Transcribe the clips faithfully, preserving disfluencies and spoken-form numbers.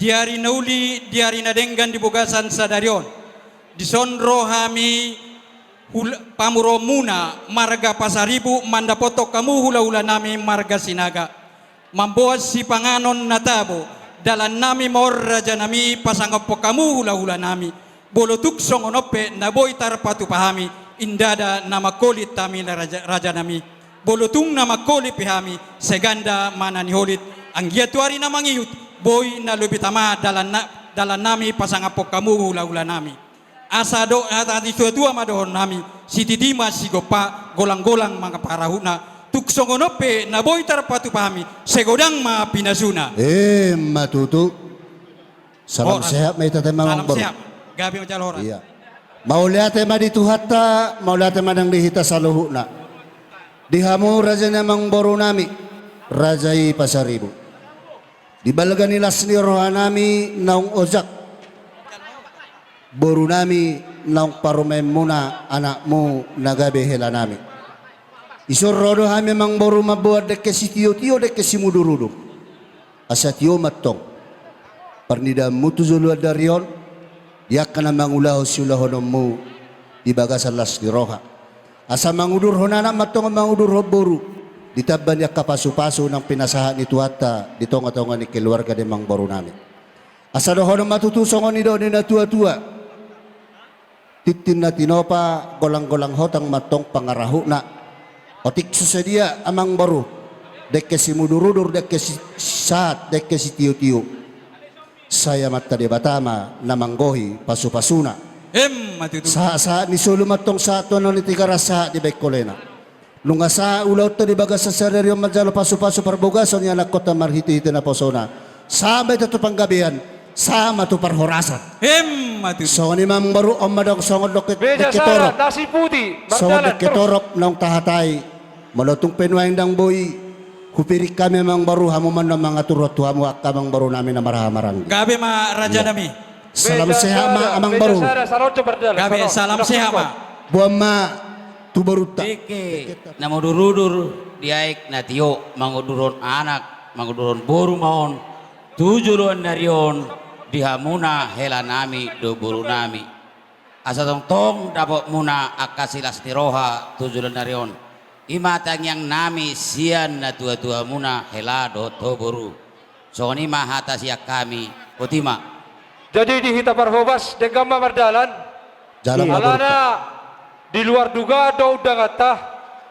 Di ari na uli, di ari na denggan di bagasan sadari on, dison ro hami hul-, pamoruonmuna marga Pasaribu mandapothon hamu hulahulanami marga Sinaga. Mamboan sipanganon na tabo, dalannami ma on rajanami, pasangaphon hamu hulahulanami. Molo tung songon on pe na boi tarpatupa hami, ndada na mangholit hami na raja-, rajanami. Molo tung na mangholit pe hami, sai ganda ma na niholit. Anggiat tu ari na mangihut, boi na lobi tama dalanna-, dalannami, pasangaphon hamu hulahulanami. Asa do hata ni tuatua ma dohononnami: Sititi ma sigompa, golanggolang ma parahutna. Tung songon on pe na boi tarpatupa hami, sai godang ma pinasuna. Emma tutu. Salam sehat ma hita, amangboru. Salam sehat. Gabe ma jala horas. Iya. Mauliate ma di Tuhanta, mauliate ma nang di hita saluhutna. Di hamu raja ni amangborunami, raja i Pasaribu. Di balga ni las ni rohanami naung ojak borunami, naung parumaenmuna anakmu na gabe helanami. Dison ro do hami, amangboru, mamboan dengke sitiotio, dengke simudurudur. Asa tio ma antong parnidaanmu tu joloan ni ari on, di angka na mangulahon siulahononmu di bagasan las ni roha. Asa mangudurhon anak ma antong, mangudurhon boru, ditamba ni angka pasupasu naung pinasahat ni Tuhanta di tongatonga ni keluarga ni amangborunami. Asa dohonon ma tutu songon nidok ni natuatua: Tintin na tinopa, golanggolang hotang ma antong pangarahutna. Otik so sadia, amangboru, dengke simudurudur, dengke si-, sahat, dengke sitiotio, sai Amanta Debata ma na manggohi pasupasuna. Emma tutu. Sahatsahat ni solu ma antong sahat tu anak ni Tigaras, sahat di bahen holena. Nunga sahat ulaonta di bagasan sadari on manjalo pasupasu parbagason ni anakkonta marhitehite naposona, sahat ma hita tu panggabean, sahat ma tu parhorasan. Emma tutu. Songon i ma, amangboru, on ma dong songon dengke, dengke torop. Nasi putih, songon dengke torop naung tahatai. Molo tung pe nuaeng ndang boi hupirik hami, amangboru, hamu ma na mangaturhon tu hamu angka amangborunami na marhahamaranggi. Gabe ma rajanami. Iya. Salam sehat ma, amangboru. Gabe, salam sehat ma. Boan ma tu borunta. Dengke na mudurudur di aek na tio, mangudurhon anak, mangudurhon boru ma on tu joloan ni ari on, di hamuna helanami dohot borunami. Asa tongtong dapotmuna angka silas ni roha tu joloan ni ari on. I ma tangiangnami sian natuatuamuna hela dohot ho boru. Songon i ma hata sian hami, botima. Jadi di hita parhobas, denggan ma mardalan. Jala ma. Alana di luar dugaan do undanganta,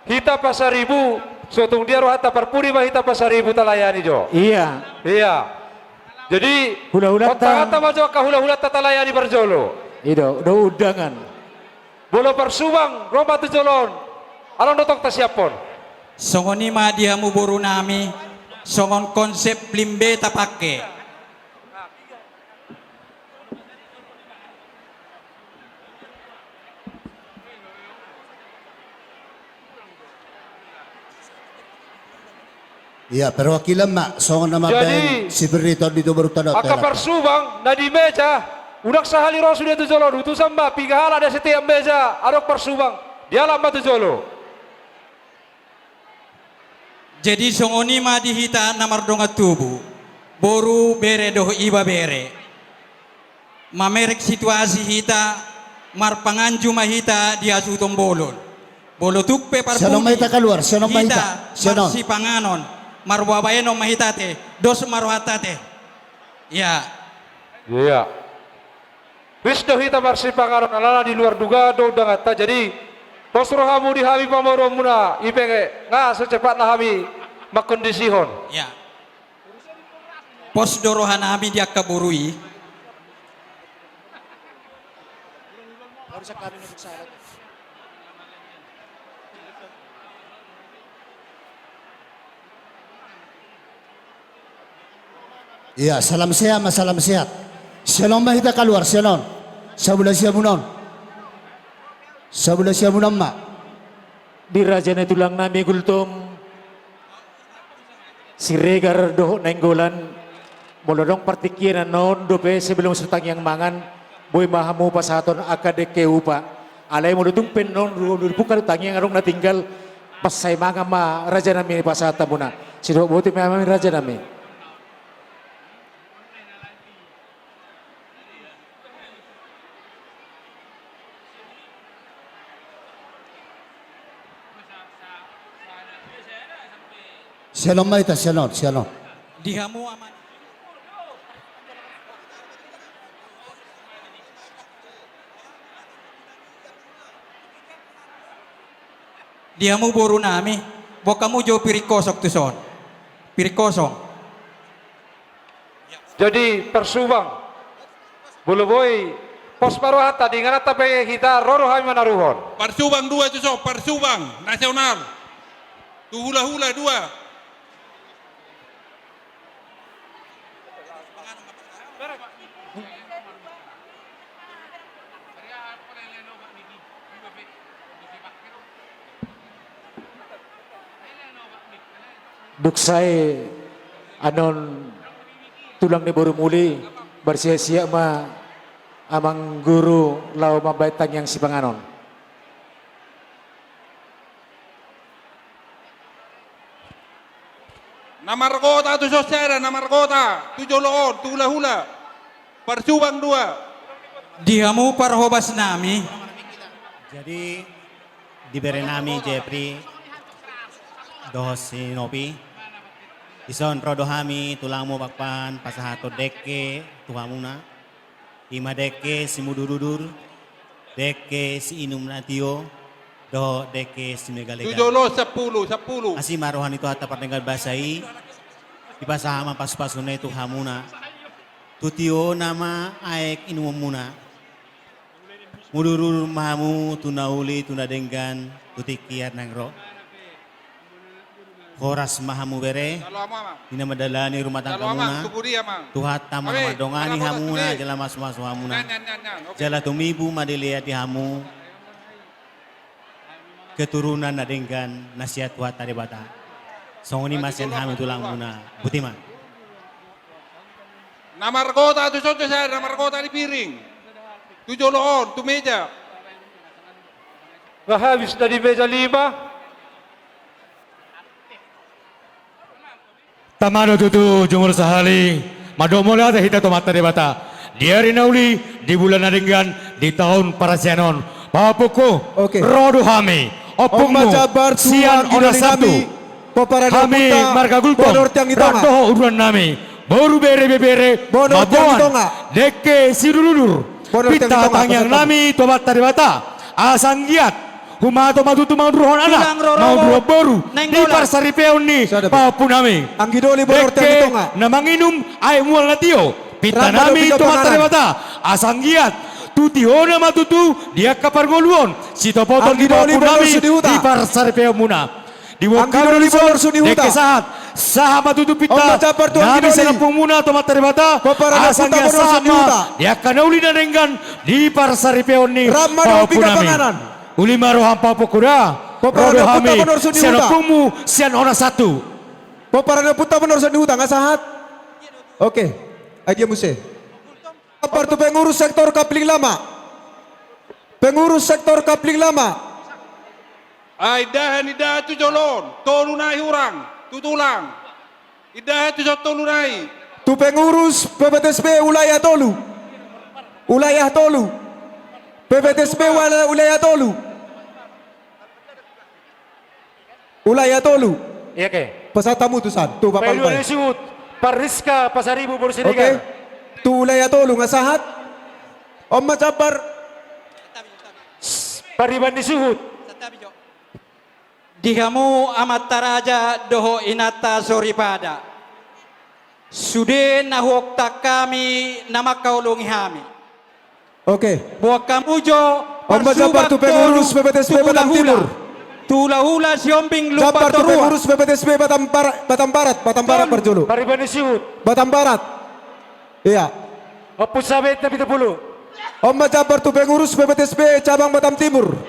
hita Pasaribu, so tung dia rohanta parpudi ma hita Pasaribu talayani jo. Iya. Iya. Jadi, hula-hulanta, hot tanganta ma jo angka hula-hulanta talayani parjolo. I do, do undangan. Molo parsubang, ro ma tu jolo on. Along do tong tasiaphon. Songon i ma di hamu borunami, songon konsep limbe tapangke. Iya, perwakilan ma, songon na mambaen. Jadi, sipir di tondi tu borunta dohot angka parsubang na di meja, unang sahali ro sude tu jolo, utusan ma, piga halak na setiap meja, adong parsubang, dialap ma tu jolo. Jadi songon i ma di hita na mardongan tubu, boru, bere dohot ibebere. Mamereng situasi hita, marpanganju ma hita di hasuhuton bolon. Molo tung pe parpudi, sian on ma hita kaluar, sian on ma hita, hita, sian on. Marsipanganon, marbabaenon ma hita ate, dos ma rohanta ate. Iya. Iya. Ris do hita marsipanganon, alana di luar dugaan do undanganta, jadi pos rohamu di hami pamoruonmuna, i pe nga secepatna hami mangkondisihon. Iya. Pos do rohanami di angka boru i. Iya, salam sehat ma, salam sehat. Sian on ma hita kaluar, sian on. Sabola siamun on. Sabola siamun on ma. Di raja ni tulangnami Gultom, Siregar dohot Nainggolan, molo adong partingkian annon dope sebelum so tangiang mangan, boi ma hamu pasahaton angka dengke upa. Alai molo tung pe annon ru-, ru-, rumpungka do tangiang adong na tinggal, mansai mangan ma rajanami pasahat hamuna. Sai dohot botima ma hami rajanami. Sian on ma hita, sian on, sian on. Di hamu ama-, di hamu boru nami, boan hamu jo piring kosong tuson. Piring kosong. Jadi parsubang. Molo boi, pos ma rohanta, di ingananta pe hita, ro do hami manaruhon. Parsubang dua tuson, parsubang nasional. Tu hulahula dua. Dung sae annon tulang ni boru muli, marsiasiak ma amang guru laho mambahen tangiang sipanganon. Na margota tuson sada, na margota tu jolo on, tu hulahula. Parsubang dua. Di hamu parhobas nami. Jadi, di bere nami Jepri dohot si Nopi. Dison ro do hami tulangmu Pakpahan pasahathon dengke tu hamuna. I ma dengke simudurudur, dengke siinum na tio, dohot dengke simegalegan. Tu jolo sampulu, sampulu. Asi ma roha ni Tuhanta pardenggan basa i, dipasahat ma pasupasuna i tu hamuna. Tu tiona ma aek inumonmuna. Mudurudur ma hamu tu na uli, tu na denggan, tu tingki na naeng ro. Horas ma hamu bere, di na mandalani rumah tanggamuna. Tuhanta ma na mandongani hamuna, jala mamasu-masu hamuna. Jala tumibu ma dilean di hamu keturunan na denggan na sian Tuhanta Debata. Songon i ma sian hami tulangmuna. Botima. Na margota tuson sada, na margota di piring. Tu jolo on, tu meja. Nga habis na di meja lima. Tama do tutu, jumolo sahali mandok mauliate hita tu Amanta Debata. Di ari na uli, di bulan na denggan, di taon parasian on. Pahompu, ro do hami, ompungmu sian Onasapu. Hami marga Gultom, rap dohot uduran nami, boru, bere, ibebere, mamboan dengke sidurudur. Pinta tangiang nami tu Amanta Debata, asa anggiat humato ma tutu manguruhon anak, manguruhon boru di parsaripeon ni pahompu nami. Dengke na manginum aek mual na tio, pinta nami tu Amanta Debata, asa anggiat tu tiona ma tutu di angka parngoluon sitopoton ni pahompu nami di parsaripeonmuna. Diboan hami do dison dengke sahat, sahat ma tutu pinta nami sian ompungmuna tu Amanta Debata, asa anggiat sahat ma di angka na uli na denggan di parsaripeon ni pahompu nami. Uli ma roham pahompu da, ro do hami sian ompungmu sian Onasapu. Pomparan ni ompunta Manorsa ni Huta, nga sahat? Oke. Ai dia muse? Ambar tu pengurus sektor Kapling Lama. Pengurus sektor Kapling Lama. Ai indahan, indahan tu jolo on, tolu nai hurang, tu tulang. Indahan tu son tolu nai. Tu pengurus P P T S B wilayah tolu. Wilayah tolu. P P T S B wala-, wilayah tolu. Wilayah tolu. Iya ke? Pasahat hamu tu san, tu Bapak Parriska Pasaribu boru Siregar. Oke. Tu wilayah tolu, nga sahat? On ma jambar. Pariban ni suhut. Di hamu amanta raja dohot inanta soripada. Sude na huontang hami na mangkaholongi hami. Oke. Boan hamu jo. On ma jambar tu pengurus P P T S B Batam Timur. Tu hulahula Siombing Lumban Toruan. Jambar tu pengurus P P T S B Batam Barat, Batam Barat, Batam Barat parjolo. Pariban ni suhut. Batam Barat. Iya. Ompung Sabet na pitu pulu. On ma jambar tu pengurus P P T S B cabang Batam Timur.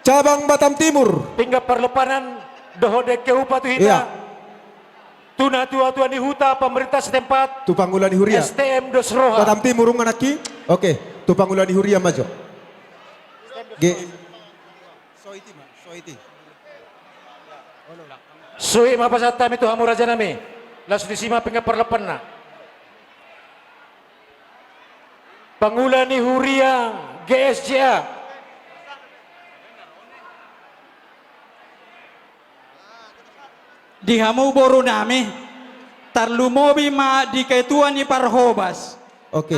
Cabang Batam Timur. Pinggan parlompanan dohot dengke upa tu hita. Iya. Tu natuatua ni huta, pemerintah setempat. Tu pangula ni huria. S T M dos roha. Batam Timur, nunga nangkin? Oke. Tu pangula ni huria ma jo. Ge. Soiti ma, soiti. Suhi ma pasahat hami tu hamu raja nami. Laos disi ma pinggan parlompanan. Pangula ni huria G S J A. Di hamu boru nami, tarlumobi ma di ketua ni parhobas. Oke.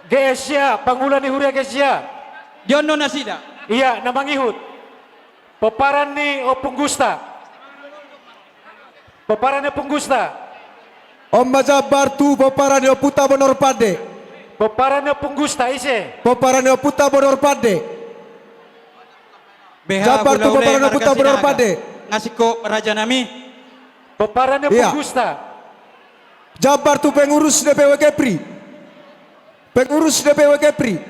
G S I A, pangula ni huria G S I A. Di on do nasida. Ia, na mangihut. Pomparan ni Ompung Gusta. Pomparan ni Ompung Gusta. On ma jambar tu pomparan ni Ompunta Bonor Pande. Pomparan ni Ompung Gusta, ise? Pomparan ni Ompunta Bonor Pande. Beha, jambar tu pomparan ni Ompunta Bonor Pande. Nga singkop raja nami. Pomparan ni Ompung Gusta. Jambar tu pengurus D P W Kepri. Pengurus D P W Kepri.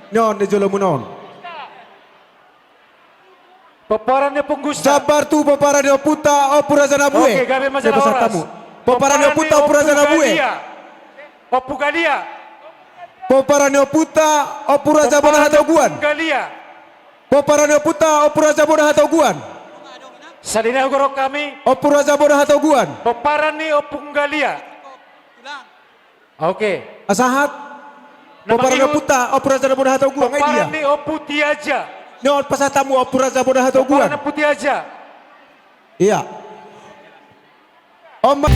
Ni on, di jolo muna on. Pomparan ni Ompung Gusta. Jambar tu pomparan ni Ompunta Ompu Raja Nabue. Oke, gabe ma jala horas. Pomparan ni Ompunta Ompu Raja Nabue. Ompu Galia. Pomparan ni Ompunta Ompu Raja Bona Hatoguan. Pomparan ni Ompunta Ompu Raja Bona Hatoguan. Sahali nai hugoarhon hami. Ompu Raja Bona Hatoguan. Pomparan ni Ompu Galia. Oke. Sahat. Pomparan ni Ompunta Ompu Raja Bona Hatoguan. Pomparan ni Ompu Tiaja. Ni on pasahat hamu Ompu Raja Bona Hatoguan. Pomparan ni Ompu Tiaja. Ia. On ma.